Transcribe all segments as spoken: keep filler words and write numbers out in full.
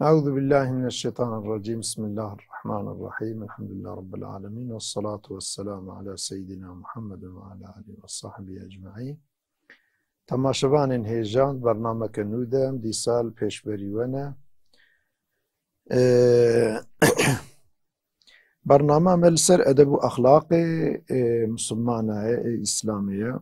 أعوذ بالله من الشيطان الرجيم. بسم الله الرحمن الرحيم. الحمد لله رب العالمين. والصلاة والسلام على سيدنا محمد وعلى آله وصحبه أجمعين. Temaşevanên hêja, bernameke nû de em dîsa li pêşberî we ne. Ee, bernama me li ser edeb û exlaqê, e, Musulmana ye, e, Îslamê ye.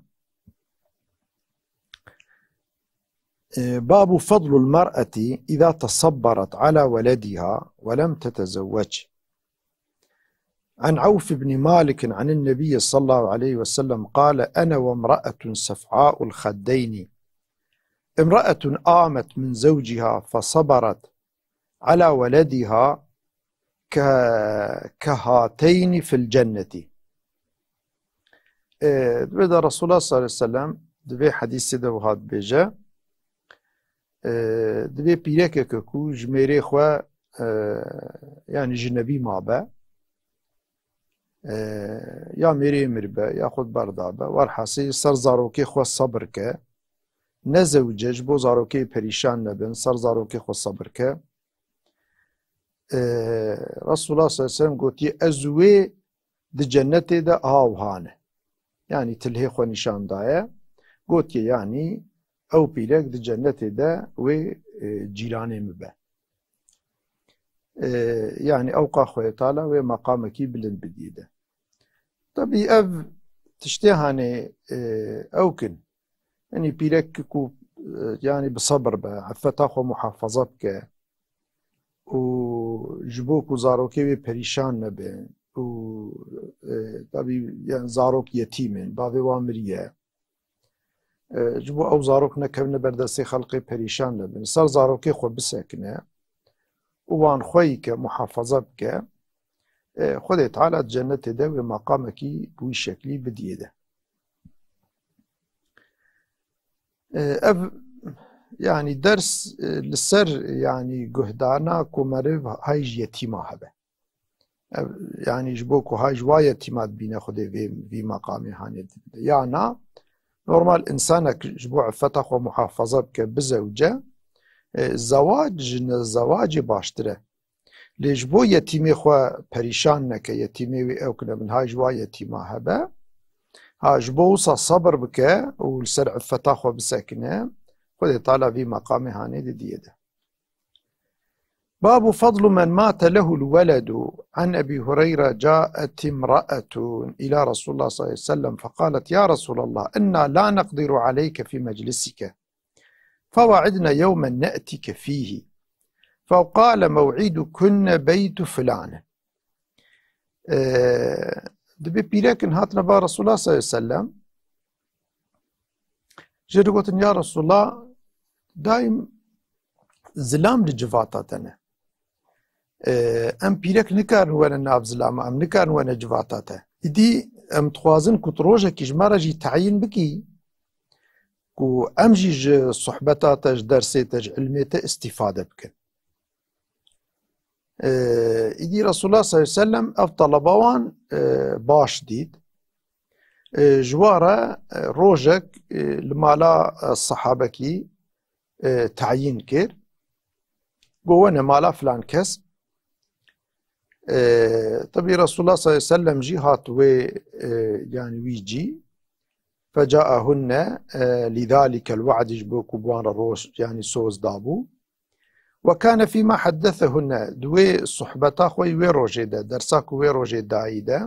E, باب فضل المرأة إذا تصبرت على ولدها ولم تتزوج. عن عوف بن مالك عن النبي صلى الله عليه وسلم قال: أنا وامرأة سفعاء الخدين، امرأة آمت من زوجها فصبرت على ولدها ك-، كهاتين في الجنة. E, divê de Resulullah sallallahu aleyhi ve sellem di vê hedîsê de wiha dibêje, e, divê pîrekeke ku ji mêrê xwe, e, yanî jinebî mabe, e, ya mêrê miribe, ya xwe berdabe, werhasî ser zarokê xwe sebir ke, nezewce, ji bo zarokê perîşan nebin, ser zarokê xwe sebir ke. E, Resulullah sallallahu aleyhi ve sellem gotiye, ez û wê di cennetê de aha wiha ne. Yanî tilhê xwe nîşan daye. Gotiye, yanî ew pîrek di cennetê de wê, e, cîranê min be. E, yanî ewqa Xwedê Teala wê meqamekî bilind bidî de. Tabî ev tiştê hanê, e, ew kin. Yanî pîrek ku, e, yanî bi sebir be, iffeta xwe muhafaza bike û ji bo ku zarokê wê perîşan nebe û, e, tabî, yanî zarok yetîm in, bavê wan miriye. E, ji bo ew zarok nekevine ber destê xelkê, perîşan nebin. Ser zarokê xwe bisekine û wan xweyî ke, muhafaza bike, e, Xwedê Teala di cennetê de wê meqamekî bi wî şeklî bidiyê de. E, ev, yanî ders, e, li ser, yanî guhdarina ku meriv hay ji yetîma hebe. Ev, yanî ji bo ku hay ji wa yetîma dibîne Xwedê vê, vî meqamê hanê dibîne. Ya na, normal, însanek ji bo iffeta xwe muhafaza bike, bizewce, e, zewac ji nezewacê baştir e. Lê ji bo yetîmê xwe perîşan neke, yetîmê wî ew kine bin, hay ji wa yetîma hebe. Ha, ji bo wisa sebir bike û li ser iffeta xwe bisekine, Xwedê Teala vî meqamê hanê didiyê de. باب فضل من مات له الولد. عن أبي هريرة: جاءت امرأة إلى رسول الله صلى الله عليه وسلم فقالت: يا رسول الله، إنا لا نقدر عليك في مجلسك، فوعدنا يوما نأتيك فيه، فقال: موعدكن بيت فلان. Ee, dibê pîrekin hatine ba Resulullah sallallahu aleyhi ve sellem. Jê re gotin, ya Resulullah, daîm zilam li civata te ne. Ee, em pîrek nikarin wene nav zilama, em nikarin wene civata te. Îdî em dixwazin ku tu rojekî ji me re jî teyîn bikî, ku em jî ji sohbeta te, ji dersê te, ji ilmê te îstîfade bikin. Ee, îdî Resulullah sallallahu aleyhi ve sellem ev taleba wan, e, baş dît. E, ji wa re, e, rojek, e, li mala, e, sahabekî, e, teyîn kir. Got, wene mala filan kes. E, tabî Resulullah sallallahu aleyhi ve sellem jî hat wê, e, yanî wî cî. Fecaehunne, e, lizalikel we'dî, ji bo ku bi wan re roj, yanî soz dabû. Ve kâne fîma heddesehunne, di wê sohbeta xwe yî wê rojê de, dersa ku wê rojê dayî de,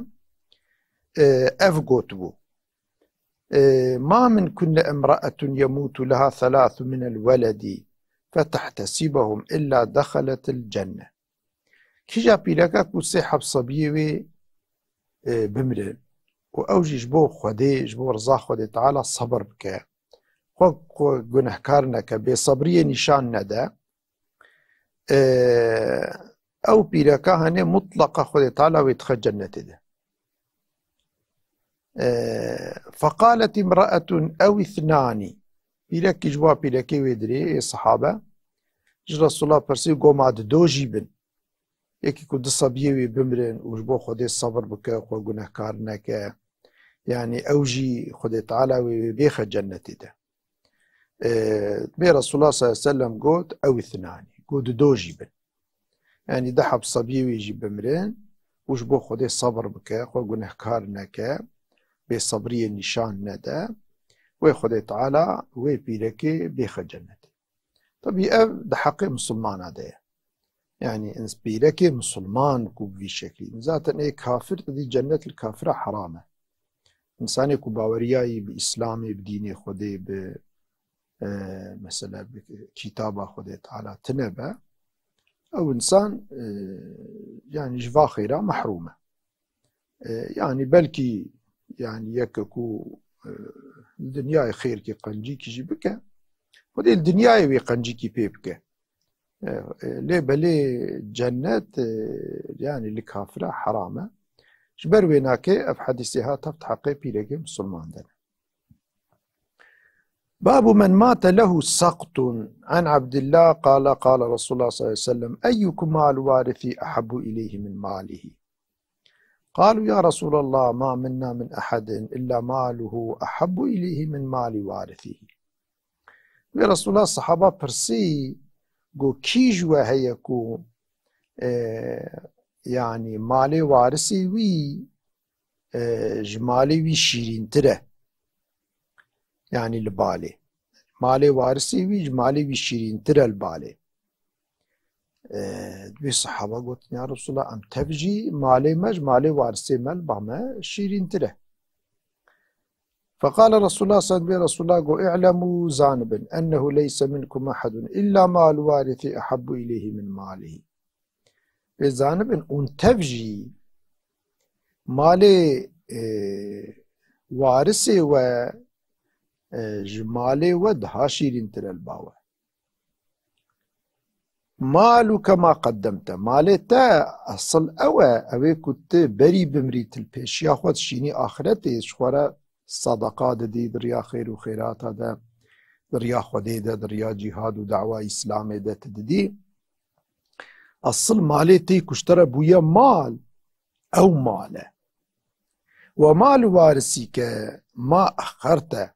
e, ev gotibû. E, ma min kunne imraetun yemûtu leha selâsu minel weledî fetehtesibehum illa dexeletil cenne. Kîja pîreka ku sê heb sebiyê wê, e, bimrin û ew jî ji bo Xwedê, ji bo riza Xwedê Teala sebir bike, xwe, xwe gunehkar neke, bêsebriyê nîşan nede, e, ew pîreka hene mutlaqa Xwedê Teala wê dixe cennetê de. E, feqalet imraetun ew ithnani. Pîrekî ji wa pîrekê wê dirê, ê sahabe, ji Resulullah pirsî, got, ma di do jî bin. Yekî ku di sebiyê wê bimrin û ji bo Xwedê sebir bike, xwe gunehkar neke. Yanî ew jî Xwedê Teala wê, wê bêxe cennetê de. Ee, bê Resulullah sallallahu aleyhi ve sellem got, ew ithnani. Got, di do jî bin. Yanî di heb sebiyê wê jî bimirin û ji bo Xwedê sebir bike, xwe gunehkar neke, bêsebriyê nîşan nede, wê Xwedê Teala wê pîrekê bêxe cenetê. Tabî ev di heqê misilmana de ye. Yanî ins-, pîrekê misilman ku bi vî şeklî. Zaten ê kafir, di cennet li kafira heram e. Însanê ku baweriyayî bi Îslamê, bi dînê Xwedê, bi, e, mesela bi kitaba Xwedê Teala tine be, ew însan, e, yanî ji va xêra mehrûm e. E, yanî belkî, yanî yeke ku, e, li dinyayê xêrkî qencîkî jî bike, Xwedê li dinyayê wê qencîkî pê bike. E, e, lê belê cennet, e, yanî li kafira heram e. Ji ber wê nake ev hedîsê hat teft heqê pîrekê misilman de ne. Babu men mate lehu saqtun. An Abdillah qala, qala Resulullah sallallahu aleyhi ve sellem, eyyukum malu varisi ahabbu ileyhi min malihi? Qalu ya Resulallah, ma minna min ahadin illa maluhu ahabbu ileyhi min mali varisihi. Wê Resulullah sahaba pirsî, got, kî ji we heye ku, e, yanî malê warisê wî, e, ji malê wî şîrîntir e? Yanî li balê. Malê warisê wî ji malê wî şîrîntir e li balê. E, dibê sahaba gotin, ya Resulallah, em tev jî malê me ji malê warisê me li ba me şîrîntir e. Feqale Resulullah sallallahu aleyhi ve sellem, Resulullah got, "İ'lemu, zanibin, ennehu leyse minkum ahadun illa malu varisi ahabbu ileyhi min malihi." Vê zanibin, hûn tev jî malê, e, warisê we, e, ji malê we daha şîrîntir e li ba we. Maluke ma qeddemte. Malê te esil ew e, ew ê ku tu berî bimrî, tu li pêşiya xwe dişînî axretê, ji xwe re sedeqa didî, di riya xêr û xêrata de, di riya Xwedê de, di riya cîhad û dawa Îslamê de tu didî. Esil malê tê ku ji te re bûye mal, ew mal e. Ve malu varisîke ma exerte.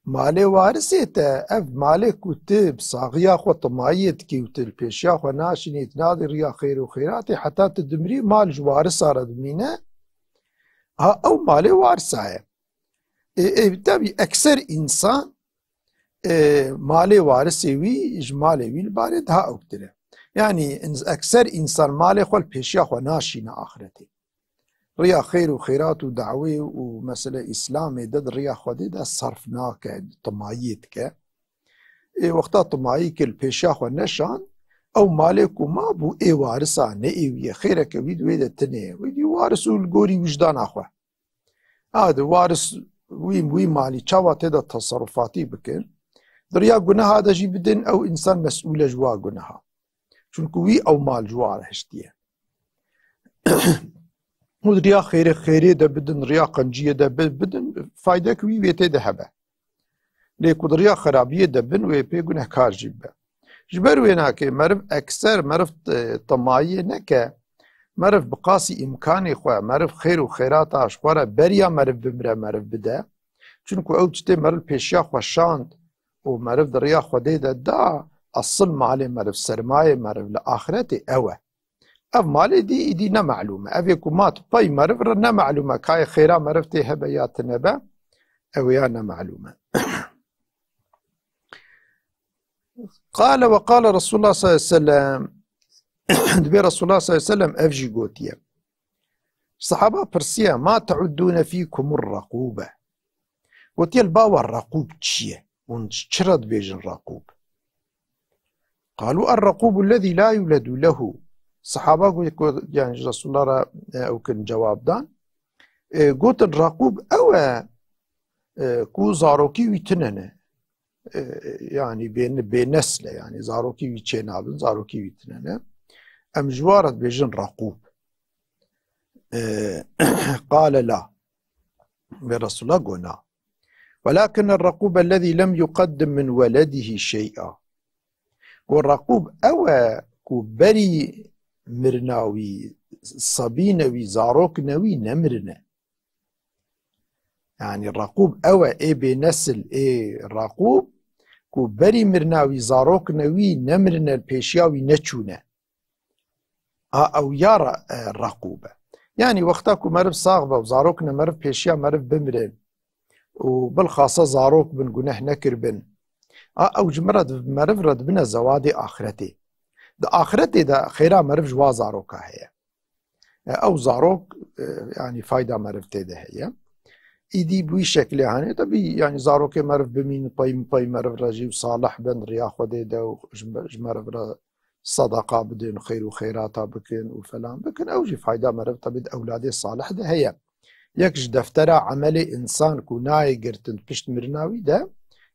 Malê warisê te, ev malê ku tu bi saxiya xwe timayiyê dikî û tu li pêşiya xwe naşînî, tu nadî riya xêr û xêratê, heta tu dimirî, mal ji warisa re dimîne. Ha, ew malê warisa ye. Ê, ê, tevî ekser însan, ê, malê warisê wî ji malê wî li balê daha ewktir e. Yanî ins-, ekser însan malê xwe li pêşiya xwe naşîne axretê. Riya xêr û xêrat û dawê û mesele Îslamê de di riya Xwedê de serf nake, timayiyê dike. Ê wexta timayî kir li pêşiya xwe neşan, ew malê ku mabû ê warisa ne ê wî ye, xêreke wî di wê de tune ye. Wî dî waris û li gorî wijdana xwe. A di waris wî, wî malî çawa tê de teserufatî bikin? Di riya guneha de jî bidin, ew însan mesûl e ji wa guneha. Çunku wî ew mal ji wan hiştiye. Û di riya xêrê, xêrê de bidin, riya qenciyê de bi-, bidin, faydek wî wê tê de hebe. Lê ku di riya xerabiyê de bin, wê pê gunehkar jî bibe. Ji ber wê nake meriv ekser, meriv, e, timayiyê neke, meriv bi qasî îmkanê xwe, meriv xêr û xêrata ji xwe re beriya meriv bimire, meriv bide. Çunku ew tiştê meriv pêşiya xwe şand û meriv di riya Xwedê de da, esil malê meriv, sermayê meriv li axretê ew e. Ev malê dî, îdî ne melûm e. Ev ê ku ma tu pey meriv re ne melûm e. Kayê xêra meriv tê hebe ya tine be, ew ya ne melûm e. Qale ve qale Resulullah sallallahu aleyhi ve sellem. Dibê Resulullah sallallahu aleyhi ve sellem ev jî gotiye. Sahaba pirsiye, "Ma teuddûne fîkumur rakûbe?" Gotiye, "Li ba we rakûb çi ye? Hûn çira dibêjin rakûb?" Qalû, "Er-rakûbu lezî la yuledu lehu." Sahaba got, got, yani ji Resulullah re, e, ew kirin cewab dan. E, gotin, "Rakûb ew e, e, ku zarokî wî tune ne." E, yani bê, bê nesl e, yani zarokî wî çênabin, zarokî wî tune ne. Em ji wa re dibêjin rakûb. E, qale la. Ve Resulullah got na. Welakin er-rakûbe lezî lem yuqeddim min weledihi şey'a. Got rakûb ew e ku berî mirina wî, sebîne wî, zarokine wî nemirine. Yani rakûb ew e, ê bê nesil, ê rakûb ku berî mirina wî, zarokine wî nemirine, li pêşiya wî neçûne. A ew ya re-, e, reqû be. Yanî wexta ku meriv sax be û zarokine meriv pêşiya meriv bimirin û bilxasa zarok bin, guneh nekiribin, a ew ji meriv re dibine zewadê axretê. Di axretê de xêra meriv ji wa zaroka heye. E, ew zarok, e, yanî fayda meriv tê de heye. Îdî bi wî şekilê hene, tebî, yanî zarokê meriv bimînin pey min pey meriv re jî û salih bin, riya Xwedê de û ji me-, ji meriv re sedeqa bidin, xeyr û xeyrata bikin û felan bikin, ew jî fayda meriv tebî di ewladê salih de heye. Yek ji deftera emelê însan ku nayê girtin pişt mirina wî de,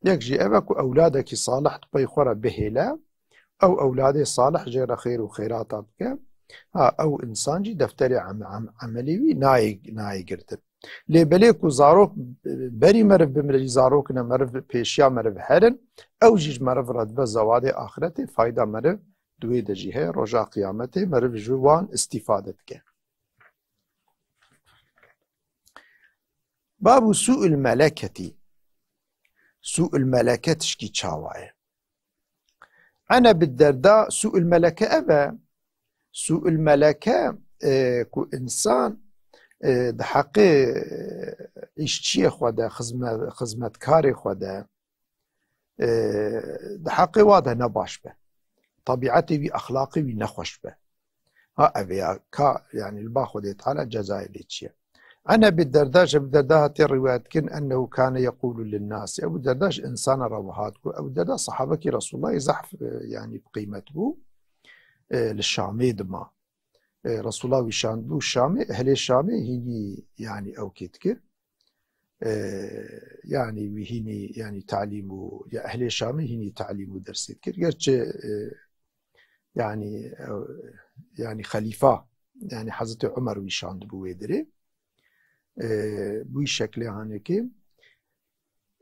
yek jî ev e ku ewladekî salih di pey xwe re bihêle, ew ewladê salih jê re xeyr û xeyrata bike. Ha, ew însan jî defterê em-, em-, emelê wî nayê, nayê girtin. Lê belê ku zarok berî meriv bimire jî, zarokine meriv pêşiya meriv herin, ew jî ji meriv re dibe zewadê axretê, fayda meriv di wê de jî heye, roja qiyametê meriv ji wan îstîfade dike. Babu su'il meleketî. Su'il meleke tişkî çawa ye? Ene bi derda su'il meleke ev e. Su'il meleke, e, ku însan, e, di heqê, e, îşçiyê xwe de, xizme-, xizmetkarê xwe de, e, di heqê wa de ne baş be. Tebîetê wî, exlaqê wî nexweş be. Ha, ev ya ka, yanî li ba Xwedê Teala cezayê lê çi ye? An Ebî Derda, ji Ebî Derda hatiye rîwayet kirin, ennehu kane yekûlu linnasî. Ebû Derda ji însana re wiha digot, Ebû Derda sehabekî Resûlullahê zehf, e, yanî bi qîmet bû, e, li Şamê dima. E, Resûlullah wî şandibû Şamê, ehlê Şamê hînî, yanî ew kê dikir. E, yanî wî hînî, yanî talîm û, ya ehlê Şamê hînî talîm û dersê dikir. Gerçi, e, yanî, e, yanî xelîfa, yanî Hezretî Umer wî şandibû wê derê. E, bi wî şeklê hanekê.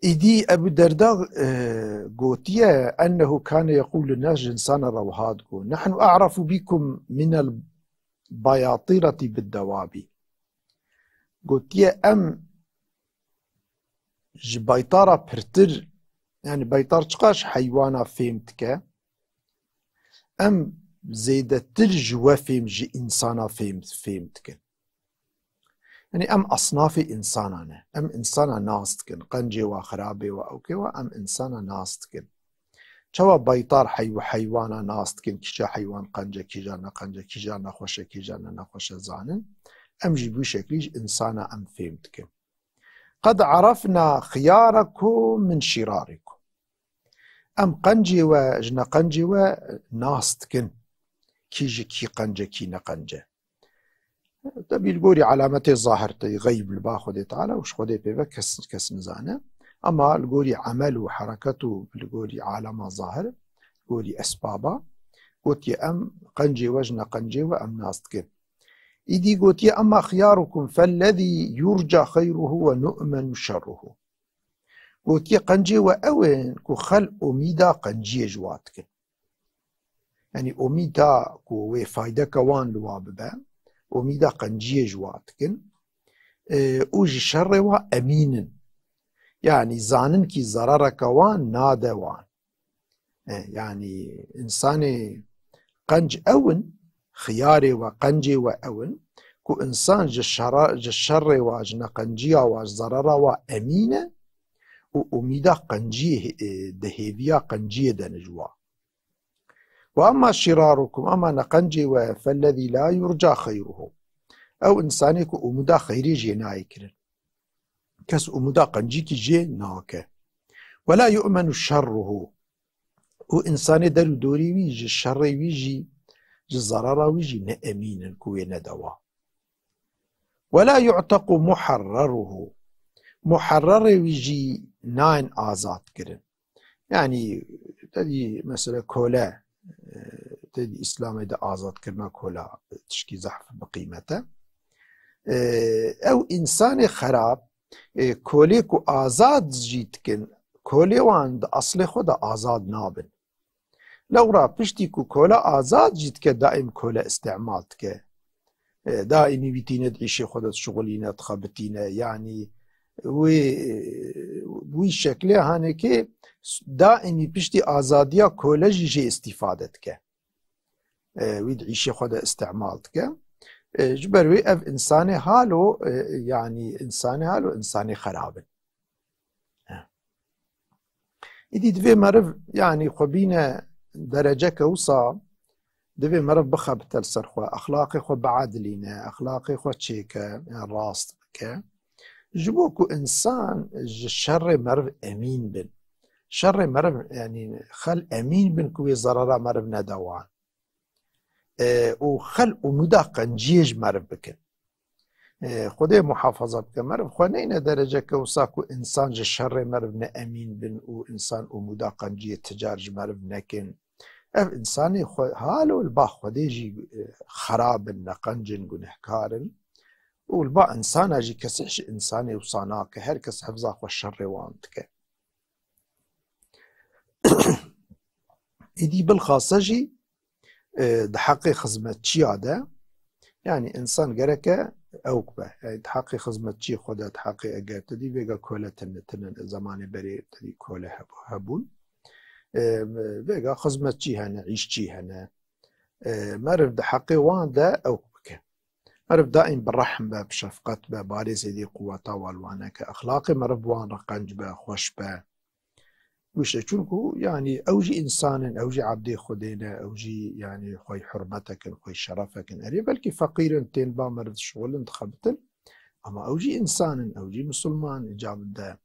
Îdî Ebû Derda, e, gotiye, ennehu kane yekûlu nas, ji însana re wiha digot, nehnu a'refu bîkum minel bayatîretî bid dewabî. Gotiye, em ji baytara pirtir, yanî baytar çiqas ji heywana fêm dike, em zêdetir ji we fêm, ji însana fêm, fêm dikin. Yanî em esnafê însana ne. Em însana nas dikin. Qencê wa, xirabê wa, ewkê wa, em însana nas dikin. Çawa baytar hey-, heywana nas dikin, kîja heywan qence, kîja ne qence, kîja nexweş e, kîja ne nexweş e zanin. Em jî bi wî şeklî ji însana em fêm dikin. Qed arafna xiyarakum min şirarikum. Em qencê we, ji neqencê we nas dikin. Kî ji kî qence, kî neqence. Tebî li gorî alametê zahir tê xeyb li ba Xwedê Teala û ji Xwedê pê ve kes, kes nizane. Ema li gorî emel û hereket û li gorî alema zahir, li gorî esbaba, gotiye em qencê we ji neqencê we em nas dikin. Îdî gotiye, emma xiyarukum fellezî yurca xeyruhu ve nu'menu şerruhu. Gotiye, qencê we ew in ku xelq omîda qenciyê ji wa dikin. Yanî omîda ku wê faydeke wan li wa bibe, omîda qenciyê ji wa dikin, e, û ji şerê wa emîn in. Yanî zanin kî zerareke wan nade wan. E, yanî însanê qenc ew in, xiyarê we, qencê we ew in, ku însan ji şera-, ji şerê wa, ji neqenciya wa, ji zerara wa emîn e û umîda qenciyê, e, di hêviya qenciyê de ne ji wa. Ve emma şirarukum, ema neqencê we, fellezî la yurca xeyruhu. Ew însanê ku umûda xeyrê jê nayê kirin. Kes umûda qencîkî jê nake. Ve la yu'menu şerruhu. Û însanê der û dorî wî ji şerê wî jî, ji zerara wî jî ne emîn in ku wê nede wa. Ve la yu'tequ muharreruhu. Muharrerê wî jî nayên azad kirin. Yanî, te dî mesela kole, e, te dî Îslamê de azadkirina kola tişkî zehf bi qîmet e. E, ew însanê xerab, e, kolê ku azad jî dikin, kolê wan di eslê xwe de azad nabin. Lewra piştî ku kola azad jî dike, daîm kole îstîmal dike. E, daîmî wî tîne di îşê xwe de dişixulîne, dixebitîne, yanî wê, wî şeklê hanekê daîmî piştî azadiya kole jî jê îstîfade dike. e, wî di îşê xwe de îstîmal dike. E, ji ber wê ev însanê halo, e, yanî însanê halo, însanê xerab in. Îdî divê meriv, yanî xwe bîne dereceke wisa, divê meriv bixebite li ser xwe, exlaqê xwe biedilîne, exlaqê xwe çêke, yanî rast bike. Ji bo ku însan ji şerê meriv emîn bin. Şerê meriv, yanî xel emîn bin ku wê zerera meriv nede wan. E, û xel umûda qenciyê ji meriv bikin. E, Xwedê muhafaza bike, meriv xwe neyne dereceke wisa ku însan ji şerê meriv ne emîn bin û însan umûda qenciyê ti car ji meriv nekin. Ev însanê xwe halo li ba Xwedê jî, e, xerab in, neqenc in, gunehkar in. Û li ba însana jî kesê ji însanê wisa nake. Her kes hifza xwe şerê wan dike. Êdî bilxase jî, e, di heqê xizmetçiya de, yanî însan gereke ewk be. Yanî di heqê xizmetçiyê xwe de, di heqê eger te dî vêga kole tine, tine zemanê berê te dî kole hebû-, hebûn. E, vêga xizmetçî hene, îşçî hene. E, meriv di heqê wan de ewk bike. Meriv daîm bi rehm be, bi şefqet be, barê zêdî quweta wan li wan neke. Exlaqê meriv bi wan re qenc be, xweş be. Wişe, çunku, yanî, ew jî însan in, ew jî ebdê Xwedê ne, ew jî, yanî, xwey hurmetek in, xwey şerefek in. Erê, belkî feqîr in, tên ba meriv dişixulin, dixebitin. Ama ew jî însan in, ew jî misilman, îcab de,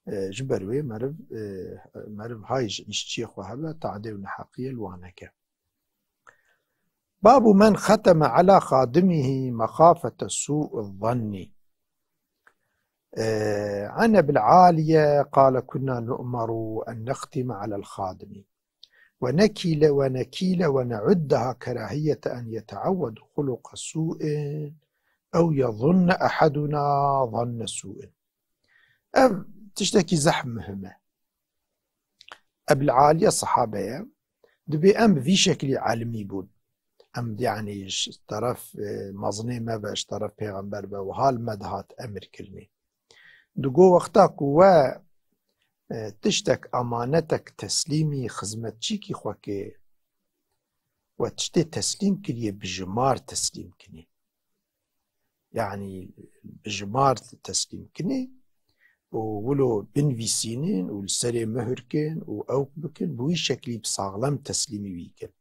e, ji ber wê meriv, e, meriv hay ji îşçiyê xwe hebe, tadê û neheqiyê li wan neke. باب من ختم على خادمه مخافة سوء الظن. آه، عن أبي العالية قال: كنا نؤمر أن نختم على الخادم ونكيل ونكيل ونعدها كراهية أن يتعود خلق سوء أو يظن أحدنا ظن سوء. Ev tiştekî zehf muhim e. Ebil Aliye sahabe ye. Dibê em bi vî şeklî elimî bûn. Em, yanî, ji teref, e, mezinê me be, ji teref pêxember be, wiha li me dihat emir kirinê. Digo wexta ku we, e, tiştek, emanetek teslîmî xizmetçîkî xwe kê, we tiştê teslîm kiriye, bi jimar teslîm kinê. Yanî bi jimar teslîm kinê û wilo binivîsînin û li serê muhr kin û ewk bikin, bi wî şeklî bi saxlem teslîmî wî kin.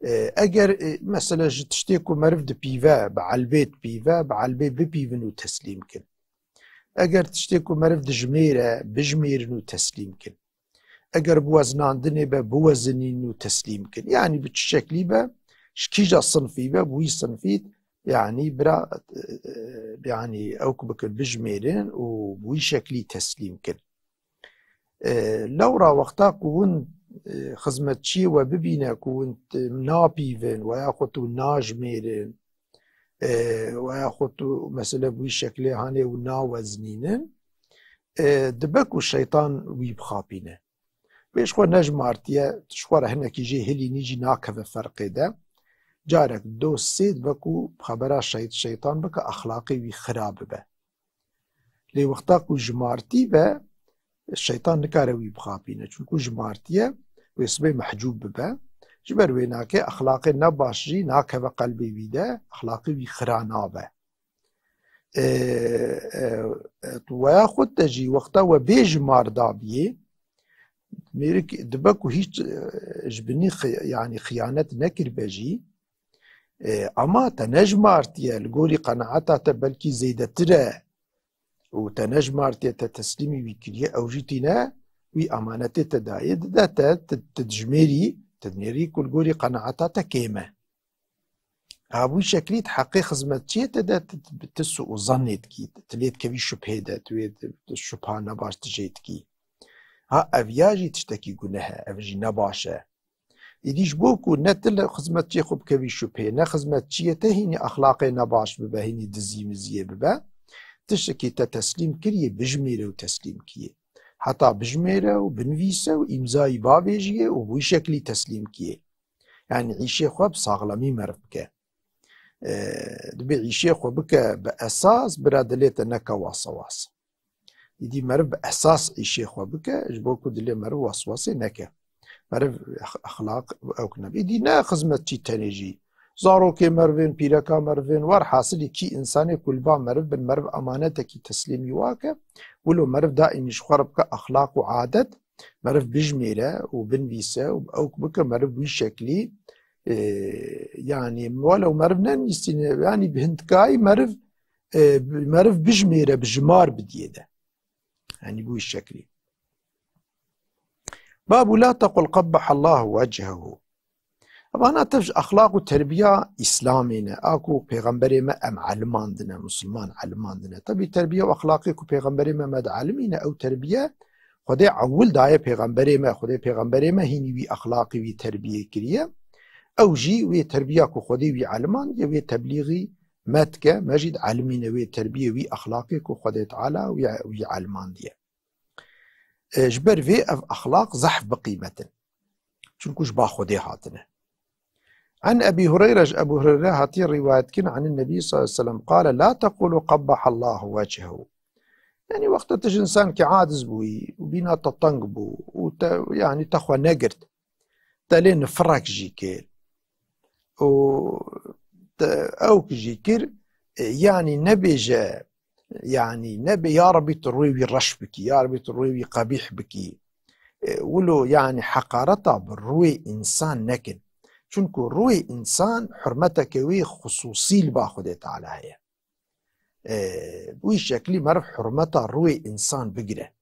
E, eger, e, mesela ji tiştê ku meriv dipîve, bi elbê dipîve, bi elbê bipîvin û teslîm kin. Eger tiştê ku meriv dijmêre, bijmêrin û teslîm kin. Eger bi wezinandinê be, biwezinîn û teslîm kin. Yanî bi çi şeklî be, ji kîja sinfî be, bi wî sinfî, yanî bira, e, e, yanî ewk bikin, bijmêrin û bi wî şeklî teslîm kin. E, lewra wexta ku hûn, e, xizmetçiyê we bibîne ku hûn t-, napîvin we yaxud hûn najmêrin, e, we yaxud û mesele bi wî şeklê hanê û nawezinînin, e, dibe ku şeytan wî bixapîne. Wê ji xwe nejimartiye, ji xwe re hinekî jê hilînî jî nakeve ferqê de. Carek, do, sê dibe ku xebera şeyt-, şeytan bike, exlaqê wî xira bibe. Lê wexta ku jimartî be, şeytan nikare wî bixapîne. Çunku jimartiye, wê sibê mehcûb bibe. Ji ber wê nake, exlaqê nebaş jî nakeve qelbê wî de, exlaqê wî xira nabe. E, e, e, weya xwe te jî wexta we bê jimar dabiyê, mêrik dibe ku hîç, e, ji binî xi-, yanî xiyanet nekiribe jî, e, ama te nejimartiye, li gorî qenaeta te belkî zêdetir e û te nejimartiye, te teslîmî wî kiriye, ew jî tîne wî emanetê te dayê, dide te, tu, tu dijmêrî, tu dinêrî ku li gorî qenaeta te kêm e. Ha, bi wî şeklî di heqê xizmetçiyê te de ti, ti, ti sû û zannê dikî, ti lê dikevî şubhê de, tu wê, ti, ti şubha nebaş tu jê dikî. Ha, ev ya jî tiştekî guneh e, ev jî nebaş e. Îdî ji bo ku ne tu li xizmetçiyê xwe bikevî şubhê, ne xizmetçiyê te hînî exlaqê nebaş bibe, hînî dizî miziyê bibe, tiştekî te teslîm kiriye, bijmêre û teslîm kiyê. Heta bijmêre û binivîse û îmzayî bavêjiyê û bi wî şeklî teslîm kiyê. Yanî îşê xwe bi saxlemî meriv bike. E, dibê îşê xwe bike bi esas, bira dilê te neke wasa wasa. Îdî meriv bi esas îşê xwe bike, ji bo ku dilê meriv waswasê neke. Meriv ex-, exlaq ewk nebî. Dî ne xizmetçî tenê jî. Zarokê merivên, pîreka merivên, werhasilî kî însanê ku li ba meriv bin, meriv emanetekî teslîmî wake, wilo meriv daîmî ji xwe re bike exlaq û adet, meriv bijmêre û binvîse û ewk bike, meriv wî şeklî, e, yanî welew meriv nenivîsîne, yanî bi hindkayî meriv, e, meriv bijmêre, bi jimar bidiyê de. Yanî bi wî şeklî. Babu la tequl qebbehallahu wechhehu. Vana tev ji exlaq û terbiya Îslamê ne. A ku pêxemberê me em elimandine, musulman elimandine. Tebî terbiya û exlaqê ku pêxemberê me me dielimîne, ew terbiye Xwedê ewil daye pêxemberê me. Xwedê pêxemberê me hînî wî exlaqî, wî terbiyê kiriye. Ew jî wê terbiya ku Xwedê wî elimandiye, wê teblîxî me dike, me jî dielimîne wê terbiyê, wî exlaqê ku Xwedê Teala wî, wî elimandiye. E, ji ber vê ev exlaq zehf bi qîmet in. Çunku ji ba Xwedê hatine. An Ebî Hureyre, ji Ebû Hureyre hatiye rîwayet kirin, an Nebî sallallahu aleyhi ve sellem qale, la tequlu qebbahallahu wechhehu. Yanî wexta tu ji însankî aciz bûyî û bîna te teng bû û te, yanî te xwe negirt, te lê nifirek jî kir û te ewk jî kir, e, yanî nebêje, yanî nebe, ya Rebî tu rûyê wî reş bikî, ya Rebî tu rûyê wî qebîh bikî. E, wilo yanî heqareta bi rûyê însan nekin. Çunku rûyê însan hurmeteke wê xusûsî li ba Xwedê Teala heye. E, bi wî şeklî meriv hurmeta rûyê însan bigire.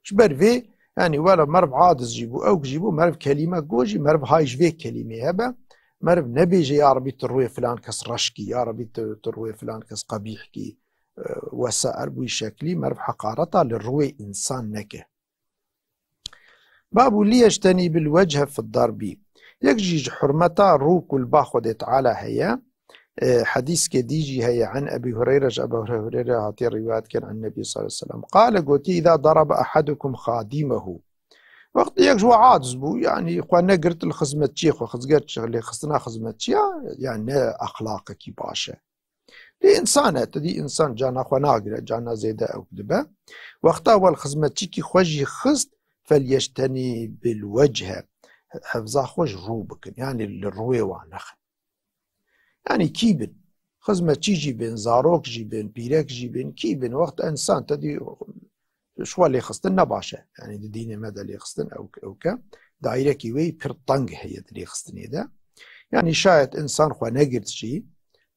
Ji ber vê, yanî wela meriv aciz jî bû, ewk jî bû, meriv kelîme got jî, meriv hay ji vê kelîmê hebe, meriv nebêje, ya Rebî tu rûyê filan kes reş kî, ya Rebî tu, tu rûyê filan kes qebîh kî, e, wesair bi wî şeklî meriv heqareta li rûyê însan neke. Babu liyectenîbil wechhe fid darbi. Yek jî ji hurmeta rû ku li ba Xwedê Teala heye, e, hedîskê dî jî heye, an Ebî Hureyre, ji Ebî Hureyre hatiye rîwayet kirin, an Nebî sallallahu aleyhi ve sellem. Qale, gotiye, îza darabe ahadukum xadimehu. Wextê yek ji we aciz bû, yanî xwe negirt li xizmetçiyê xwe, xizget-, lêxistina xizmetçiya, yanî ne exlaqekî baş e. Lê însan e, tu dî însan cana xwe nagire, cana zêde ewk dibe. Wexta wel xizmetçîkî xwe jî xist, felyectenîbil wechhe. Hifza xwe ji rû bikin, yanî li rûyê wan nexin. Yanî kî bin? Xizmetçî jî bin, zarok jî bin, pîrek jî bin, kî bin? Wexta însan te dî ji xwe lêxistin ne baş e. Yanî di dînê me de lêxistin ew, ewk e. Dairekî wê pir teng heye di lêxistinê de. Yanî şayet însan xwe negirt jî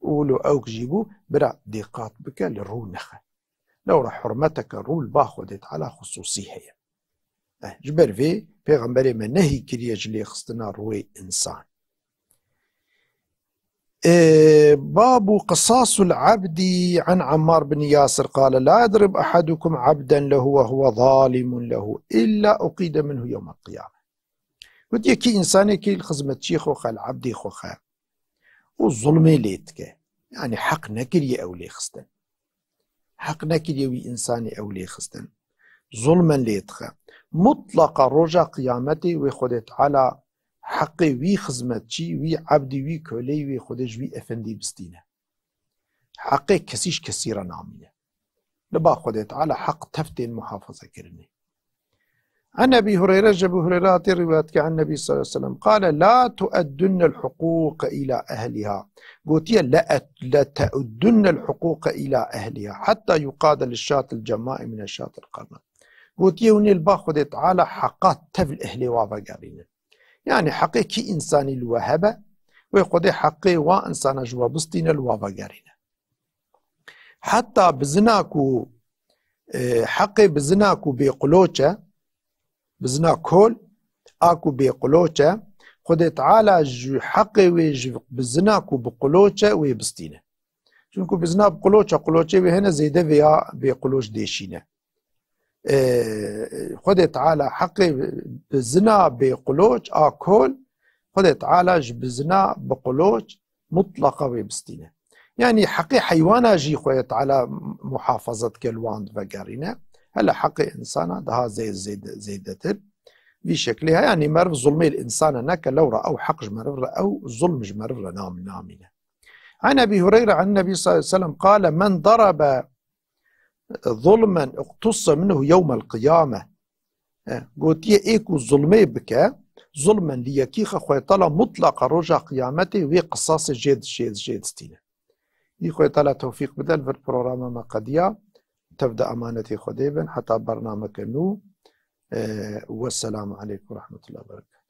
û lo ewk jî bû, bira dîqat bike li rû nexe. Lewra hurmeteke rû li ba Xwedê Teala xusûsî heye. Eh, ji ber vê pêxemberê me nehî kiriye ji lêxistina rûyê însan. Ê, babu qisasul abdi an Ammar bin Yasir qale, la yadrib ahadukum abden lehu ve huve zalimun lehu illa uqide minhu yewmel qiyame. Gotiye kî însanekî li xizmetçiyê xwe xe, li ebdê xwe xe û zulmê lê dike. Yanî heq nekiriye ew lê xistin. Heq nekiriye wî însanê ew lê xistin. Zulmen lê dixe. Mutlaqa roja qiyametê wê Xwedê Teala heqê wî xizmetçî, wî ebdî, wî köleyî wê Xwedê ji wî efendî bistîne. Heqê kesî ji kesî re namîne. Li ba Xwedê Teala heq tev tên muhafaza kirinê. An Ebî Hureyre, ji Ebî Hureyre hatê rîwayet ke an Nebî sallallahu aleyhi ve sellem qale, la tueddunne l-huquqe ila ehliha. Gotiye, le et-, le teuddunne l-huquqe ila ehliha, hatta yuqade li şatil cemai mine şatil qarna. Gotiye, hûn ê li ba Xwedê Teala heqa tev li ehlê wa vegerînin. Yanî heqê kî însanî li we hebe, wê Xwedê heqê wa însana ji we bistîne, li wa vegerîne. Heta bizina ku, e, heqê bizina ku bêqiloç e, bizina kol, a ku bêqiloç e, Xwedê Teala ji heqê wê ji bizina ku bi qiloç e, wê bistîne. Çunku bizina bi qiloç e, qiloçê wê hene zêde vêya bêqiloç dêşîne. E, Xwedê Teala heqê bizina bêqiloç a kol, Xwedê Teala ji bizina bi qiloç mutlaqa wê bistîne. Yanî heqê heywana jî Xwedê Teala muhafaza dike, li wan divegerîne. Hele heqê însana daha zê-, zêde-, zêdetir. Vî şeklê heye, yanî meriv zulmê li însana neke, lewra ew heq ji meriv re, ew zulm ji meriv re nam-, namîne. An Ebî Hureyre an Nebî sallallahu aleyhi ve sellem qale, men darabe zulmen iqtusse minhu yewmel qiyame. E, gotiye, ê ku zulmê bike, Zulmen li yekî xwe Xwedê Teala mutlaqa roja qiyametê wê qisasê jê, jê, jê distîne. Î Xwedê Teala tewfîq bide, li vir programa me qediya, tev de emanetê Xwedê bin, heta bernameke nû. E, wesselamu aleykum ve rahmetullahi ve berekatuhu.